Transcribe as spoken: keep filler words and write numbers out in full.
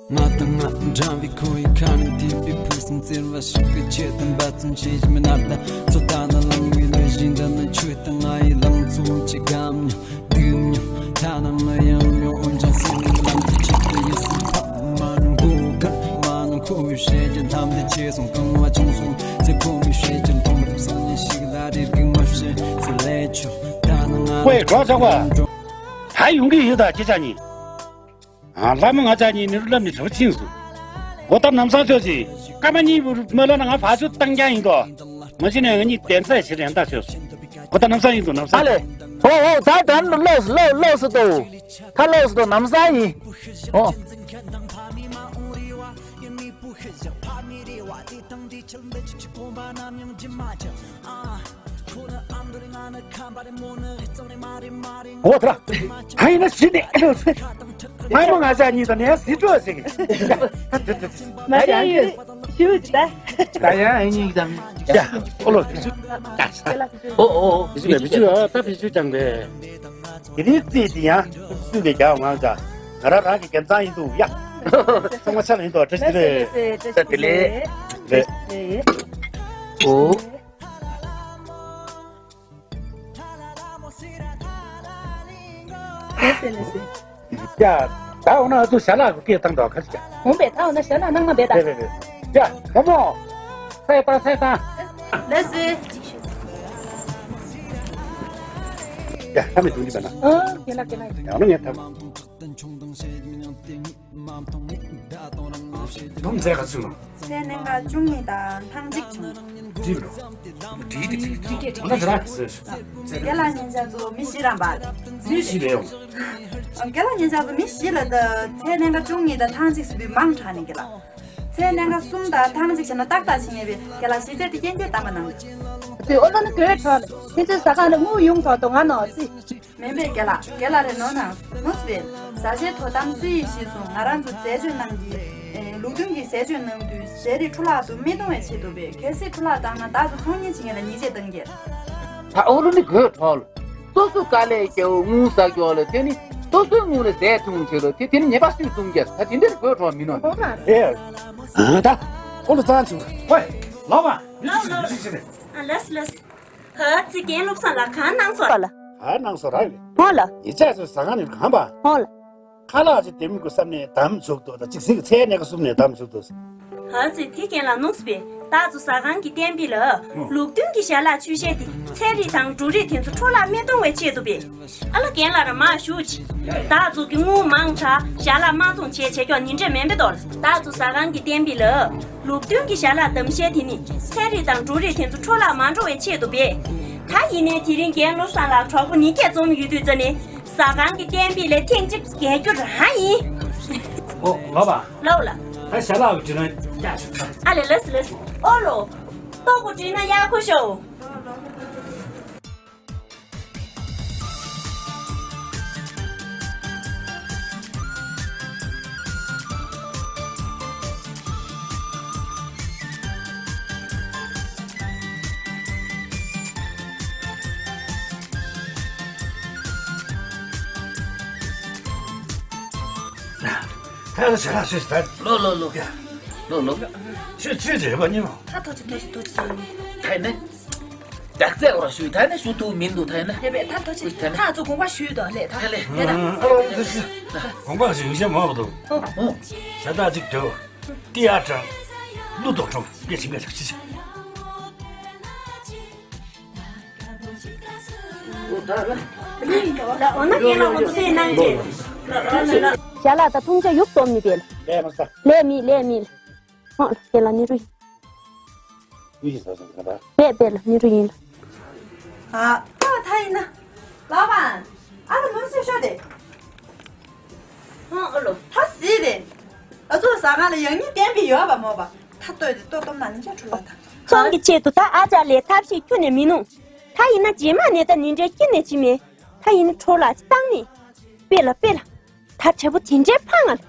ང་དང་ང་འདྲ་བའི་ཁོ་ཡི་ཁ་ནས་དེ་བའི་ཕུགས་བསམ་བཙིར་བ་ཞིག་གི་ཆེད་དུ་འབད་བརྩོན་བྱེད་བཞིན་མི་ནར་ད་ཚོ་ད་ནི་ལང་བའི་ལོས་བཞིན་འདི་ནི་ཆོས་དང་ང་ཡི་ལང་ཚོ་ཆེ་གམ་མྱོང་སྡུག་མྱོང་ཐ་ན་མི་ཡང་མྱོང་འོན་ཀྱང་སེམས་ཀྱི་ལམ་དུ་ཆེད་དུ་ཡིད་སུན་ཕབ་མ་ནུ་མགོ་གར་མ་ནུ་ཁོ་བའི་ཞེ་གི་ལམ་དུ་ཆེ་སོང་གང་བ་ཆུང་སོང་ཚེ་ཁོ་བའི་ཞེ་གི་མཐོང་ཐུབ་སང་ཉིན་ཞིག་ལ་རིར་གི་མ་བཤད་ཚེ་ལས་ཆོག་ད་ནི་ང་ཀོས་གྲོགས་ཆག་པ་ད་ཡོང་གི་ཡོད་ད་ཁྱེད་ཅག་གཉིས། ཨ། ལྷ་མོ་ང་ཅག་གཉིས་ནི་རུ་ལམ་ནས་གྲོགས་ཕྱིན་སོང་། གོ་ད་ནམ་སང་ཆོག་ཅིག་སྐར་མ་གཉིས་པོ་མ་ལོན་ན་ང་ཕར་ཚུར་བཏང་རྐྱང་ཡིན་དོ། མ་གཞི་ནས་ང་གཉིས་གདན་ས་ཞིག་རེ་འདའ་ཆོག་སོང་། གོ་ད་ནམ་སང་ཡིན་དོ་ནམ་ཨ་སང་། ལེ། ཨོ་ཨོ་ད་ད་ནི་ལོགས་སུ་ལོགས་ལོགས་སུ་དོ། ད་ལོགས་སུ་དོ་ནམ་སང་ཡིན། ཨོ། འོ་ད། ཧ་ཡིན་ན་ཞི་ནས། ཧ་མོ་ང་ཅག་གཉིས་དང་ནས་སི་ཀྲོ་ཟེར་གི། མ་རེད་ཡོད་ཞུ་ད། ད་ཡང་ཨེ་གཉིས་དང་། ཡ། ཨོ་ལོ། ཨོ་ཨོ། བི་ཅུ་ཨ་ད་བི་ཅུ་ཀྱང་རེད། དེ་རིང་རྩིས་དེ་ཡང་སུས་ཀྱི་རྒྱག་ང་ཅག་ང་རང་རང་གི་རྒྱལ་མཚང་ཡིན་འདུག་ཡ། ཚང་མ་ཆ་ལ་ཡིན་འདུག་བཀྲ་ཤིས་བདེ་ལེགས། བཀྲ་ཤིས་བདེ་ལེགས། ཨོ། ལགས་སེ་ལགས་སེ། ཡ། ད་འོ་ན་ཨ་ཚོ་ཞལ་ལག་གི་སྐད་བཏང་འགྲོ་ཁ་ཅིག་ཀྱང་། འོང་པས་ད་འོ་ན་ཞལ་ལག་གནང་ན་འབད་ད། རེད་རེད་རེད། ཡ། བུ་མོ། ཚེ་བཏང་ཚེ་བཏང་། ལགས་སེ། ཡ། ཁ་མི་འདུག་འདི་མེད་ན། ཨ་ཁྱེད་ལ་ཁྱེད་ལ། ཡང་ན་ངས་ཐབས། དུམ་ཚད་ག་ཚོད་ནོ། ཚད་གནད་འགག་བཅུ་གཉིས་དང་ཐེངས་གཅིག་བྱུང་། འགྲིག་རོ། འགྲིག་གི་འགྲིག་གི་འགྲིག་གི། འོ་ན་དེ་ར། རྒན་ལགས་ཉེ་ཆར་དུ་མི་བཞི་རང་པ། མི་བཞི་རེད་ཡོང་། རྒན་ལགས་ཉེ་ཆར་དུ་མི་བཞི་ལ་ད་ཚད་གནད་འགག་བཅུ་གཉིས་དང་ཐེངས་གཅིག་ཟེར་བའི་མང་དྲགས་ནས་རྒན་ལགས། ཚད་གནད་འགག་གསུམ་དང་ཐེངས་གཅིག་བྱས་ན་ཏག་ཏག་བྱེད་ངེས་པས་རྒན་ལགས་གཞི་རྩའི་དེ་རྐྱེན་གྱིས་གཏམ་པ་གནང་། དེ་ཨོ་ལོ་ནི་དགོད་བྲོ་ལ་ཁྱེད་ཚོའི་ཟ་ཁང་ལ་དངུལ་ཡོང་ཐོག་ཏུ་ང་ནོར་རྩིས། མེན་པས་རྒན་ལགས། རྒན་ལགས་རེ་ནོར་ན་ནོར་སི་པས། བཟའ་བཅའི་དོ་དམ་སུ་ཡིས་ཤེས་སོང་། ང་རང་ཚོ་འཛད་སྤྱོད་གནང་གི། ཨེ། ལུགས་མཐུན་གྱི་ཟས་སྤྱོད་གནང་དུས་ཟས་རིགས་འཕྲོ་བརླག་ཏུ་མི་གཏོང་བའི་ཆེད་དུ་བས། གལ་སྲིད་འཕྲོ་བརླག་བཏང་ན་བདག་ཚོ་ཚོང་གཉེར་བྱེད་མཁན་ལ་ཉེས་ཆད་གཏང་རྒྱུ། ད་ཨོ་ལོ་ནི་དགོད་བྲོ་ལ། སོ་སོ་དཀའ་ལས་རྒྱག་དངུལ་ཟ་རྒྱུ་ལ་དེ་ནི་སོ་སོའི་དངུལ་ལ་ཟས་འཐུང་བྱེད་ལ་དེ་དེ་ནི་ཉེས་པ་སུས་གཏོང་རྒྱུ་ད་དེ་འདྲ་དགོད་བྲོ་མི་ནོར། ཨེ། ཨ་ད། ཨོ་ལོ་ཙང་བྱུང་། ཝེ། ལོ་མ། ཡུ་ཅི་ཅི་ཡུ་ཅི་ཅི་རེད། ཨ་ལགས་ལགས། ཧ་ཙི་རྒན་བློ་བཟང་ལགས་གང་གནང་སོང་། ལ། ག་གནང་སོང་ར་ཡོད། ཧོ་ལ། ཡི་ཅག་ཚོའི་ཟ་ཁང་ནས་གང་པ། ཧོ་ལ། ཁ་ལག་ཅིག་དེ་མི་དགོས་བསམ་ནས་དམ་བཅུག་ཏོ་ད་ཅིག་ཟིག་ཚད་གནས་ཀ་གསུམ་ནས་དམ་བཅུག་ཏོ། ཧ་ཙི་དེ་རྒན་ལགས་ནོངས་པས་བདག་ཚོ་ཟ་ཁང་གི་གཏན་འབེབས་ལ་ལུགས་མཐུན་གྱི་ཞལ་ལག་ཆུ་ཤེལ་དེ་ཚལ་རིགས་དང་འབྲུ་རིགས་དེ་ཚོ་འཕྲོ་བརླག་མི་གཏོང་བའི་ཆེད་དུ་པས། ཨ་ལ་རྒན་ལགས་ར་མ་ཞུ་ཅི། བདག་ཚོ་གི་དངུལ་མང་དྲགས་ཞལ་ལག་མ་བཙོང་བྱས་བྱས་ཀྱོག་ཉིན་འདྲེ་མེན་པའི་ཏོ་ལ། བདག་ཚོ་ཟ་ཁང་གི་གཏན་འབེབས་ལ། ལུགས་མཐུན་གྱི་ཞལ་ལག་དམ་ཤེལ་དེ་ནི་ཚལ་རིགས་དང་འབྲུ་རིགས་དེ་ཚོ་འཕྲོ་བརླག་མ་འགྲོ་བའི་ཆེད་དུ་སྦས། ད་ཡིན་ནའི་དེ་རིང་རྒན་བློ་བཟང་ལགས་གྲོགས་པོ་ཉིས་བརྒྱ་འཛོམས་ཡོད་དུས་ཙ་ནས་ཟ་ཁང་གི་གཏན་འབེབས་ལས་ཐེངས་གཅིག་བརྒལ་རྒྱུ་རང་ཡིན། ཨོ་ལོ་བ། ལོ་ལ། ད་ཞལ་ལག་གི་འབྲི་ན་རྒྱག་ཞུ་ད། ཨ་ལེ་ལགས་སེ་ལགས་སེ། ཨོ་ལོ། ལྟོ་གོ་འབྲི་ན་ཡག་པོ་ཤོག་ད་ལ་ཞལ་ལག་ཤོད་ད། ལོ་ལོ་ལོ། ལོ་ལོ། ཤོད་ཤོད་ཅེས་ཡོད་པ་ཉིན་མོ། ད་ཐོ་ཅི་ཐོ་ཅི་ཐོ་ཅི་ཅི་ཡིན། ད་ནི། ད་རྩེ་བར་ཞུས་ད་ནི་ཞུ་ཐུབ་མིན་འདུག་ད་ནི། དེ་བས་ད་ཐོ་ཅི་ད་ནི་ད་ཚོ་དགོངས་པ་ཞུས་དོ་ལེ་ད། ད་ལེ། ལེ་ད། ཨ་ལོ་དེ་ཤི། དགོངས་པ་ཞུ་ཡིན་ཤ་མ་བ་དོ། ཨོ། ཞ་ད་ཅིག་དོ། ཏི་ཨ་ཀྲང་། ཀླུ་དོག་ཀྲོང་། དགེ་ཞིང་ལས་ཆགས་ཆི་ཆི། ལ་འོ་ན་རྒན་ལགས་ང་ཚོ་དེ་གནང་རྗེས། ཞལ་ལག་དང་འཐུང་ཆ་ཡུག་སྡོམ་ནི་དེ་ལ། ལས་མི་ལས་མི། ཧོ་ལ་རྒན་ལགས་ནི་རུ་ཡིན། ཡུ་ཞིག་ཟ་སོང་ཟ་ད། མེད་པས་ལ་ནི་རུ་ཡིན་ལ། ཨ་ད་ད་ཡིན་ན། ལགས་པ། ཨ་ལ་མུན་སེ་ཤོ་དེ། ཧོ་ཨ་ལོ། ད་སི་དེ། ཨ་ཚོ་ཟ་ཁང་ལ་ཡང་ཉིན་བསྟན་པའི་ཡོད་པ་མོ་པ། ད་ལྟོས་ཏེ་ལྟོ་སྟོབས་ན་ནི་ཅག་འཕྲོ་ལ་ད། ཚོང་གི་ཆེད་དུ་ད་ཨ་ཅག་ལས་ཐབས་ཤེས་ཁྱོན་ནས་མི་ནུས། ད་ཡིན་ན་རྗེས་མ་ནས་ད་ནི་འདྲའི་སྐྱིད་ནས་ཅི་མེད། ད་ཡིན་ན་འཕྲོ་ལ་ཅི་བཏང་ནི། དཔེ་ལ་དཔེ་ལ། ད་དྲེད་པོ་དེ་འདྲའི་ཕངས་ང་ལ།